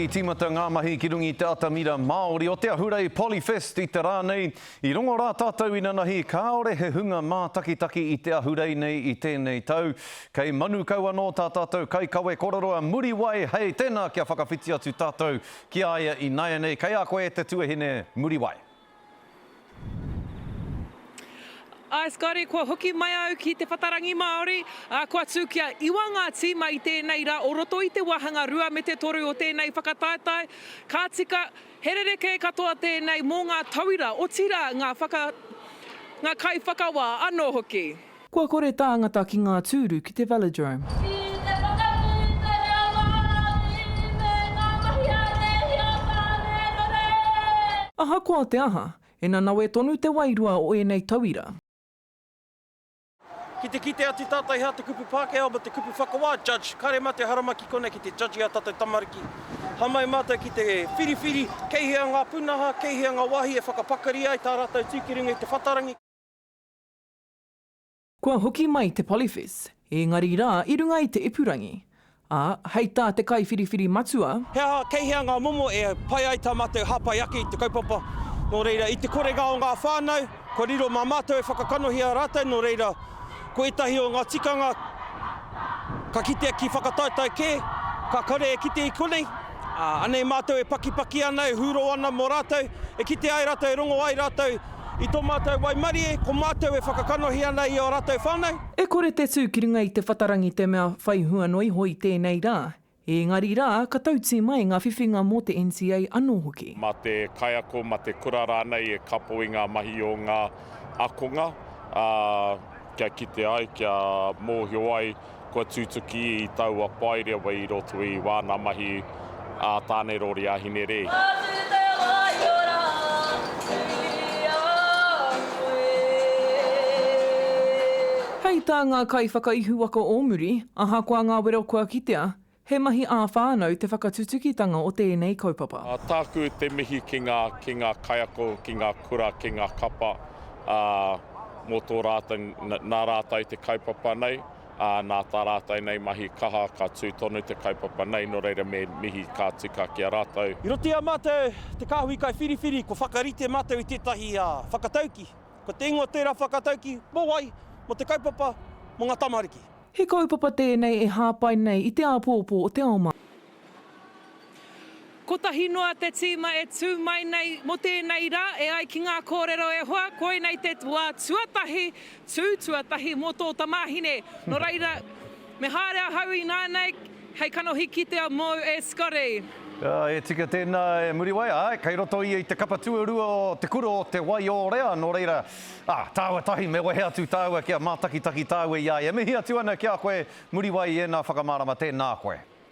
I tīmata ngā mahi ki runga i te atamira Māori o te ahurei Polyfest i te rā nei. I rongo rā tātou inanahi kāore he hunga mātakitaki i te ahurei nei i tēnei tau. Kei Manukau anō tā tātou kaikawe korero a Muriwai, hei tēnā kia whakawhiti atu tātou ki a ia inaianei. Kei a koe e te tuahine Muriwai. Āe Scotty, kua hoki mai au ki te whatarangi Māori, ā, kua tū kia iwa ngā tīma i tēnei rā o roto i te wāhanga rua me te toru o tēnei whakataetae. Ka tika, he rerekē katoa tēnei mō ngā tauira, otirā ngā whaka, ngā kaiwhakawā anō hoki. Kua kore tāngata ki ngā tūru ki te Velodrome. Ki te whakanui i te reo Māori me ngā mahi a Rēhia Tānerore. Ahakoa te aha, e nanawe tonu te wairua o ēnei tauira. Ki te kite atu tātou he aha te kupu Pākehā mo te kupu whakawā, judge, kare mātou harama ki konei ki te judge i a tātou tamariki. Hamai mātou ki te whiriwhiri kei hea ngā pūnaha, kei hea ngā wāhi e whakapakari ai tā rātou tū ki runga i te whatarangi. Kua hoki mai te Polyfest, ēngari rā i runga i te ipurangi. Ā, hei tā te kaiwhiriwhiri matua. He aha, kei hea ngā momo e pai ai tā mātou hāpai ake i te kaupapa? Nō reira, i te korenga o ngā whānau, kua riro mā mātou e whakakanohi a rātou, nō reira, ko ētahi o ngā tikanga ka kitea ki whakataetae kē, ka kore e kite i konei. Ā, anei mātou e pakipaki ana, e hūro ana mō rātou, e kite ai rātou, e rongo ai rātou i tō mātou waimarie, ko mātou e whakakanohi ana i ō rātou whānau. E kore te tū ki runga i te whatarangi te mea whai hua noa iho i tēnei rā, ēngari rā ka tautī mai ngā whiwhinga mō te NCA anō hoki. Mā te kaiako, mā te kura rānei e kapo i ngā mahi o ngā akonga, ā, kia kite ai, kia mōhio ai Kua tutuki i taua paerewa i roto i wāna mahi a Tāne Rori a Hine Rēhia. Atu te waiora ki a koe. Hei tā ngā kaiwhakaihuwaka o muri, ahakoa ngā wero kua kitea, he mahi ā-whānau te whakatutukitanga o tēnei kaupapa. Tāku te mihi ki ngā, ki ngā kaiako, ki ngā kura, ki ngā kapa, ā, mō tō rātou, nā rātou te kaupapa nei, ā, nā tā rātou nei mahi kaha ka tū tonu te kaupapa nei, nō reira me mihi ka tika ki a rātou. I roto i a mātou te kāhui kaiwhiriwhiri, kua whakarite mātou i tētahi whakatauki. Ko te ingoa o tērā whakatauki, mō wai? Mō te kaupapa, mō ngā tamariki. He kaupapa tēnei e hāpai nei i te āpōpō o te ao Māori. Kotahi noa te tīma e tū mai nei mō tēnei rā, e ai ki ngā kōrero e hoa, koinei te wā tuatahi, tū tuatahi mō tō tamāhine. Nō reira, me haere ahau ināianei hei kanohi kitea mōu e Scotty. E tika tēnā e Muriwai, āe, kei roto ia i te kapa tuarua o te kura o Te Waiōrea, nō reira, ā, tāua tahi me wehe atu tāua kia mātakitaki tāua i a ia. Mihi atu ana ki a koe Muriwai i ēnā whakamārama, tēnā koe.